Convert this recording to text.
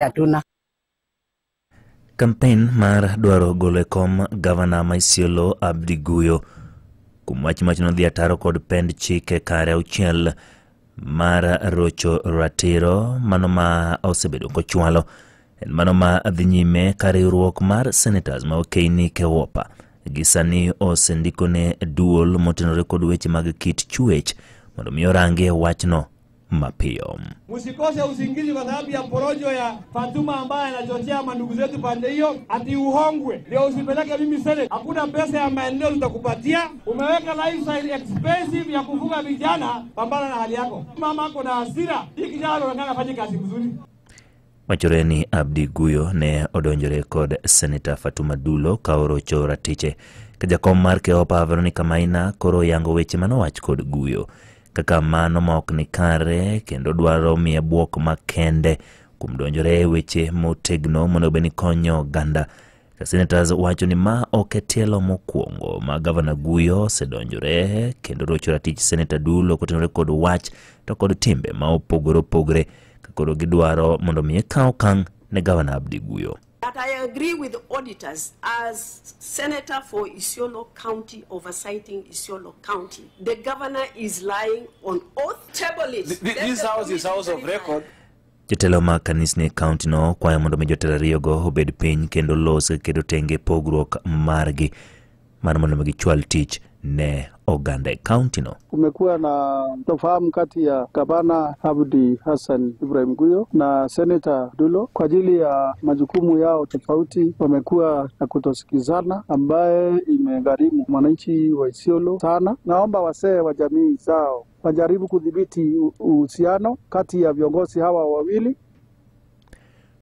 Hatuna. Kampen mar dwaro golo e kom gavana ma Isiolo Abdi Guyo kuom wach mach nodhi ataro kod pend chike kare auchiel mar rocho ratiro mano ma osebedo kochwalo en mano ma dhi nyime ka riwruok mar senators ma okeini Kewopa gi sani osendikone duol motenore kod weche mag kit chwech mondo mi orange wachno mapiyo. Msikose usingizi kwa sababu ya porojo ya Fatuma ambaye anachochea mandugu zetu pande hiyo ati uhongwe ndio usipeleke mimi Senate. Hakuna pesa ya maendeleo tutakupatia. Umeweka lifestyle expensive ya kufuga vijana, pambana na hali yako. Mama ako na hasira, hii kijana anaonekana afanye kazi mzuri. Wachore ni Abdi Guyo ne odonjore kod Senator Fatuma Dulo ka orocho ratiche. Ka jakom mar Keopa Veronica Maina koro yango weche manowach kod Guyo kaka mano ma ok ni kare kendo dwaro miye bwok makende kuom donjore e weche motegno mondo obed ni konyo oganda. Ka senators wacho ni ma ok e tielo mokwongo ma gavana Guyo osedonjore kendo rocho ratich Senator Dulo kotenore kod wach to kod timbe ma opogore opogore ka koro gidwaro mondo mi kaw okang' ne gavana Abdi Guyo. That I agree with auditors as senator for Isiolo County oversighting Isiolo County. The governor is lying on oath. Table it. This house is house of record. Jotelo mag kanisni e kaunti no kwayo mondo mi jotelo ariyogo obed piny kendo los keto tenge pogruok margi mar mondo mi gichwal tich ne oganda e kaunti no. Kumekuwa na tofahamu kati ya gavana Abdi Hassan Ibrahim Guyo na Senator Dulo kwa ajili ya majukumu yao tofauti. Wamekuwa na kutosikizana ambaye imegharimu mwananchi wa Isiolo sana. Naomba wasee wa jamii zao wajaribu kudhibiti uhusiano kati ya viongozi hawa wawili.